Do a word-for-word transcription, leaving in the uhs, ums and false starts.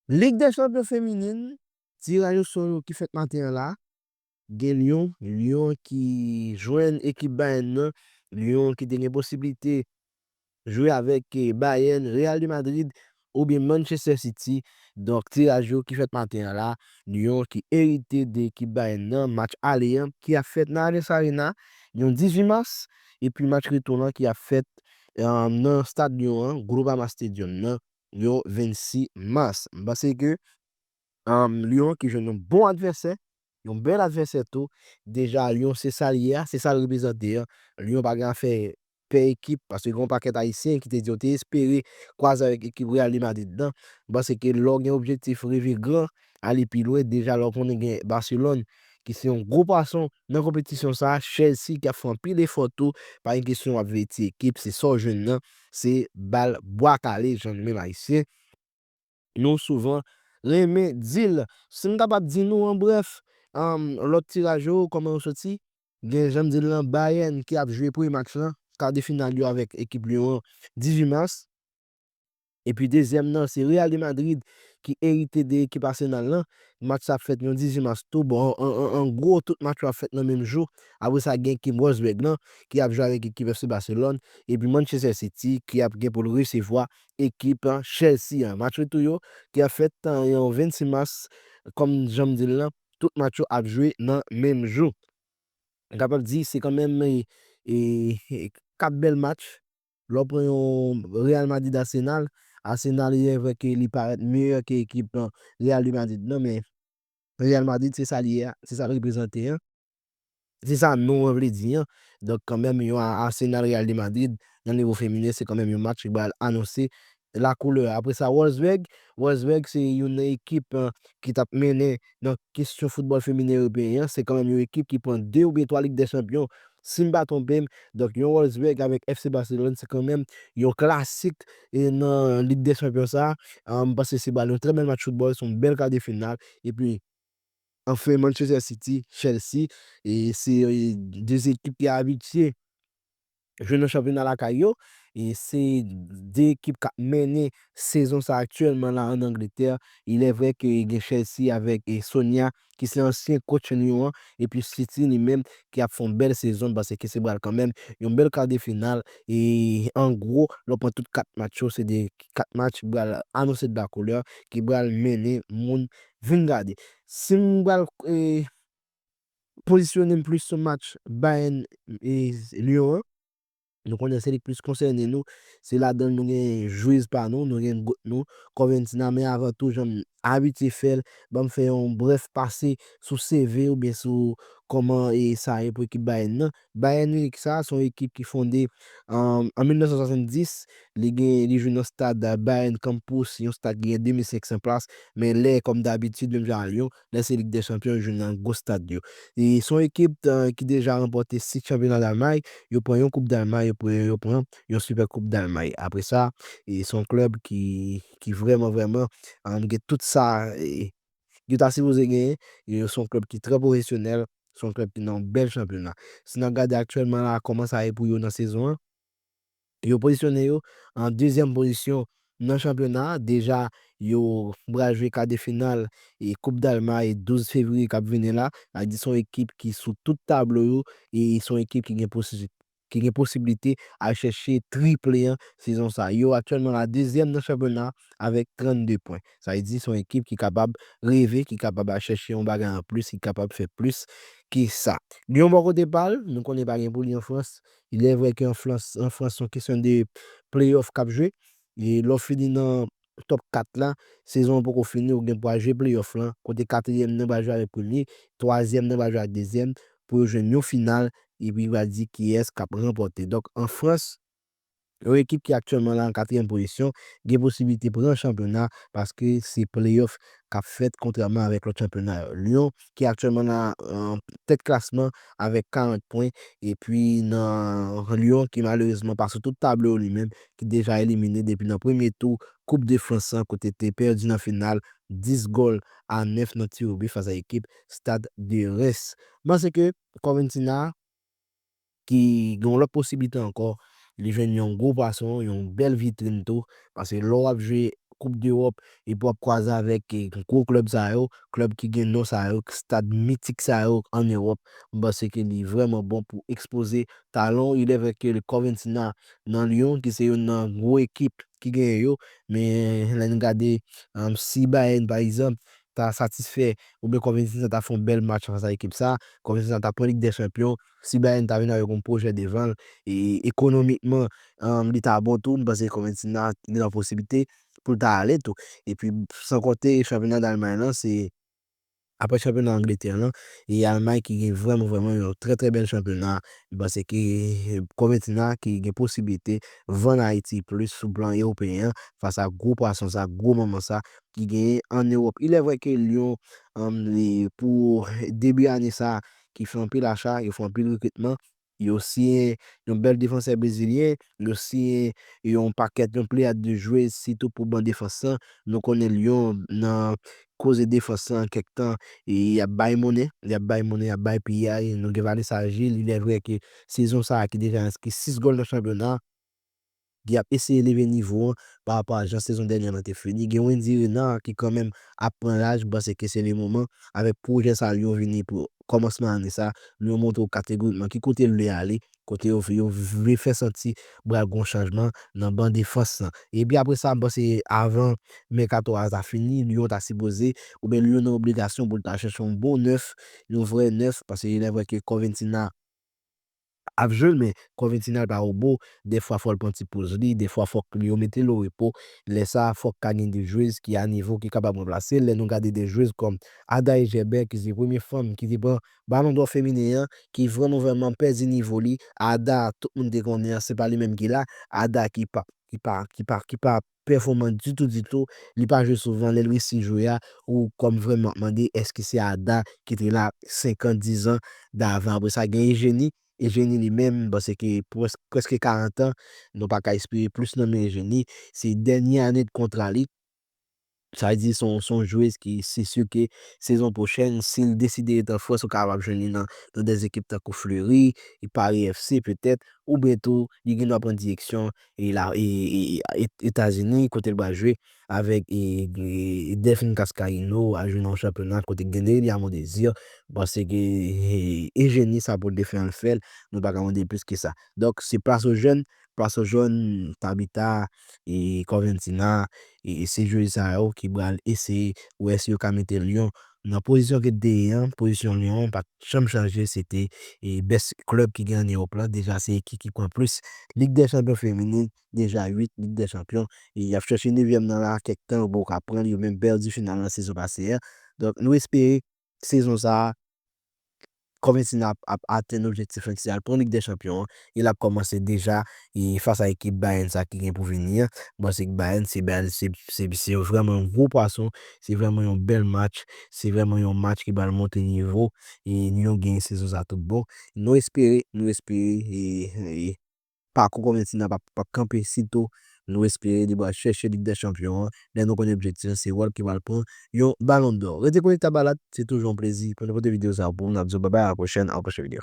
Lig dè Chanpyon feminen, tiraj osò yo ki fèt maten an la, gen Lyon, Lyon ki jwenn ekip Bayern nan, Lyon ki te gen posiblite jwe avèk eh, Bayern, Real de Madrid oubyen Manchester City. Donk, tiraj yo ki fèt maten an la, Lyon ki erite de ekip Bayern nan, match ale an ki ap fèt nan Allianz Arena, yon dizuit mas, epi match retou lan ki ap fèt eh, nan stad Lyon an, Groupama Stadium nan, yon vennsis mas. M panse ke um, Lyon ki jwenn yon bon advèsè, yon bèl advèsè tou. Deja, Lyon se sa l ye a, se sa l reprezante an. Lyon pa gen afè pè ekip, paske gen yon pakèt Ayisyen ki te di yo te espere kwaze avèk ekip Real de Madrid nan. M panse ke lè w gen objektif rive gran, ale pi lwen, deja lè w konnen gen Barcelone, ki se yon gwo pwason nan konpetisyon sa a, Chelsea ki ap fè anpil efò tou, pa gen kesyon w ap veye ti ekip, se sa w jwenn nan, se bal bwa kale, jan nou menm Ayisyen nou souvan renmen di l. Si m kapab di nou an brèf, um, lòt tiraj yo, kòman yo soti, gen jan m di l lan, Bayern ki ap jwe premye match lan, ka de final yo avèk ekip Lyon an, dizuit mas. Epi dezyèm nan, se Real de Madrid ki erite de ekip Arsenal lan. Match sa ap fèt yon dizuit mas tou. Bon, an, an, an gwo, tout match yo ap fèt nan menm jou. Apre sa, gen ekip Wolfsburg lan ki ap jwe avèk ekip F C Barcelone. Epi Manchester City ki ap gen pou l resevwa ekip Chelsea an. Match retou yo ki ap fèt yon vennsis mas, kòm jan m di l lan, tout match yo ap jwe nan menm jou. M kapab di se kanmenm e, e, e, kat bèl match. Lè w pran yon Real Madrid Arsenal, Arsenal, il est vrai ke li parèt meyè ke ekip Real de Madrid nan, men Real Madrid, se sa li ye a, se sa l reprezante an. Se sa non an vle di an. Donk, kanmenm, yon Arsenal Real de Madrid nan nivo feminen, se kanmenm yon match ki pral anonse lakoulè. Apre sa, Wolfsburg. Wolfsburg, se youn nan ekip ki t ap mennen nan kesyon foutbòl feminen ewopeyen an. Se kanmenm yon ekip ki pran de oubyen twa Lig dè Chanpyon, si m pa twonpe m. Donk, yon Wolfsburg avèk F C Barcelone, se kanmenm yon klasik e nan Lig dè Chanpyon sa a. M panse se pral yon trè bèl match foutbòl, se yon bèl ka de final. Epi, anfen, Manchester City, Chelsea, e se de ekip ki abitye jwe nan chanpyona lakay yo. E se de ekip k ap mennen sezon sa aktyèlman la ann Angletè. Il est vrai ke gen Chelsea avèk e Sonia, ki se ansyen coach Lyon an, epi City li menm ki ap fè yon bèl sezon, paske se pral kanmenm yon bèl ka de final. E an gwo, lè w pran tout kat match yo, se de kat match ki pral anonse de la koulè, ki pral mennen moun vin gade. Si m pral e, pozisyone m plis sou match Bayern e Lyon an, nou konnen se li k plis konsène nou. Se ladan l nou gen jwez pa nou, nou gen goat nou, Corventina, men avan tou, jan m abitye fè l, ban m fè yon brèf pase sou C V oubyen sou kòman e sa ye pou ekip Bayern nan. Bayern Munich sa, se yon ekip ki fonde an, an mil nèf san swasanndis. Li gen, li jwe nan stad Bayern Campus, yon stad ki gen de mil senk san plas. Men lè, kòm dabitid, menm jan a Lyon, lè se Lig dè Chanpyon, yo jwe nan gwo stad yo. E se yon ekip eh, ki deja ranpòte sis chanpyona Dalmay. Yo pran yon Koup Dalmay, yo pran, yo pran yon Super Koup Dalmay. Apre sa, e se yon klèb ki, ki vrèman, vrèman um, gen tout sa e, yo ta sipoze genyen. E se yon klèb ki trè pwofesyonèl, se yon klèb ki nan yon bèl chanpyona. Si n ap gade aktyèlman la, kòman sa ye pou yo nan sezon an, yo pozisyone yo an dezyèm pozisyon nan chanpyona a. Deja, yo pral jwe ka de final e Koup Dalmay douz fevriye k ap vini la. Sa vle di se yon ekip ki sou tout tablo yo e se yon ekip ki gen posi-, ki gen posiblite al chèche triple an sezon sa. Yo aktyèlman la dezyèm nan chanpyona avèk trannde pwen. Sa vle di se yon ekip ki kapab reve, ki kapab al chèche yon bagay an plis, ki kapab fè plis ke sa. Lyon bò kote pa l, nou konnen pa gen pou li an Frans. Il est vrai ke an Frans, an Frans, se yon kesyon de playoff k ap jwe. E lè w fini nan top kat la, sezon an poko fini, ou gen pou al jwe playoff lan, kote katriyèm nan pral jwe avèk premye, twazyèm nan pral jwe ak dezyèm, pou yo jwenn yon final, epi pral di kiyès k ap ranpòte. Donk, an Frans, yon ekip ki aktyèlman la an katriyèm pozisyon, gen posiblite pran chanpyona, paske se playoff k ap fèt, kontrèman avèk lòt chanpyona yo. Lyon, ki aktyèlman la an tèt klasman avèk karant pwen, epi nan Lyon, ki malerezman pa sou tout tablo yo li menm, ki deja elimine depi nan premye tou Koup de Frans lan, kote te pèdi nan final dis gòl a nèf nan tiro bi fas a ekip Stade de Reims. M panse ke Corventina, ki gen yon lòt posiblite ankò, li jwenn yon gwo pwason, yon bèl vitrin tou, paske lè w ap jwe Koup dEwòp, epi w ap kwaze avèk, e, gwo klèb sa yo, klèb ki gen non sa yo, stad mitik sa yo ann Ewòp. M panse ke li vrèman bon pou ekspoze talan w. Il est vrai que le Corventina nan Lyon, ki se youn nan gwo ekip ki genyen yo, men lè n gade, um, si Bayern, pa egzanp, ta satisfè, oubyen Corventina ta fè yon bèl match fas a ekip sa, Corventina ta pran Lig dè Chanpyon, si Bayern ta vin avèk yon pwojè devan l, e ekonomikman, um, li ta bon tou, m panse Corventina gen posiblite pou l ta ale tou. Epi, san konte chanpyona Dalmay lan, se apre chanpyona Angletè lan, e Almay ki gen vrèman, vrèman yon trè, trè bèl chanpyona. M panse ke Corventina ki gen posiblite vann Ayiti plis sou plan ewopeyen an, fas a gwo pwason sa, gwo manman sa, ki genyen ann Ewòp. Il est vrai que Lyon, um, li, pou debi ane sa, ki fè anpil acha, yo fè anpil rekritman, yo siyen yon bèl defansè brezilyen, yo siyen yon pakèt, yon pleyad de jwez, sitou pou ban defans lan. Nou konnen Lyon nan koze defans lan kèk tan, e y ap bay monnen, y ap bay monnen, y ap bay piyay. Nou gen Vanessa Gilles, il est vrai que sezon sa a ki deja enskri sis gòl nan chanpyona, y ap eseye leve nivo an pa rapò a jan sezon dènyè lan te fini. Gen Wendy Renard ki kanmenm ap pran laj, m panse ke se le moman, avèk pwojè sa Lyon vini pou kòmansman ane sa, Lyon montre w kategorikman ki kote l vle ale, kote yo, yo vle fè santi pral gon chanjman nan ban defans lan. Epi apre sa, m panse avan mèkato a ta fini, Lyon ta sipoze, oubyen Lyon nan obligasyon pou l ta chèche yon bon nèf, yon vrè nèf, paske il est vrai que Corventina ap jwe l, men Corventina l pa wobo, dèfwa fò l pran ti poz li, dèfwa fòk yo mete l o repo, lè sa a fòk ka gen de jwez ki a nivo ki kapab ranplase l, lè nou gade de jwez kòm Ada Egeber ki se premye fanm ki te pran Balon dò feminen an, ki vrèman, vrèman pèdi nivo li, Ada tout moun te konnen an, se pa li menm ki la, Ada ki pa, ki pa, ki pa, ki pa pèfòman ditou, ditou, li pa jwe souvan, lè l resi jwe a, ou kòm vrèman mande, èske se Ada ki te la senk an, diz an davan? Apre sa, gen Eugénie, Eugénie li menm, m panse ke près-, prèske karant an, nou pa ka espere plis nan men Eugénie, se dènye ane de kontra li, sa vle di se yon, se yon jwez ki, se si ke sezon pwochèn, si l deside ret an Frans, ou kapab jwenn li nan, nan de ekip tankou Fleury, e Paris F C petèt, oubyen tou, li gen dwa pran direksyon e la, e, e, e, Etazini, kote l pral jwe avèk, e, e, Delfín Cascarino, al jwe nan yon chanpyona kote gen Delia Mondésir, m panse ke, e, Eugénie sa pou l te fè an l fè l, nou pa ka mande plis ke sa. Donk, se plas o jèn, plas o jèn, Tabita, e, Corventina, e, e se jwez sa yo ki pral eseye wè si yo ka mete Lyon nan pozisyon ke l te ye an, pozisyon Lyon an pa t janm chanje, se te, e, bèst klèb ki gen ann Ewòp lan, deja se ekip ki pran plis Lig dè Chanpyon feminen, deja uit Lig dè Chanpyon, e y ap chèche nevyèm nan la, kèk tan yo poko ka pran l, yo menm pèdi final nan sezon pase a. Donk, nou espere sezon sa a, Corventina ap, ap atenn objektif li, se al pran Lig dè Chanpyon an, e l ap kòmanse deja, e fas a ekip Bayern sa ki gen pou vini an. M panse ke Bayern, se Bayern, se, se, se vrèman yon gwo pwason, se vrèman yon bèl match, se vrèman yon match ki pral monte nivo, e Lyon genyen sezon sa tout bon. Nou espere, nou espere, e, e pakou Corventina p ap, p ap kanpe sito. Nou espere li pral chèche Lig dè Chanpyon an. Lè nou konnen objektif se wè l ki pral pran yon Balon dò. Rete konekte a Balat, se toujou yon plezi pou nou pote videyo sa pou nou. N ap di w babay, a la pwochèn, a yon pwochen videyo.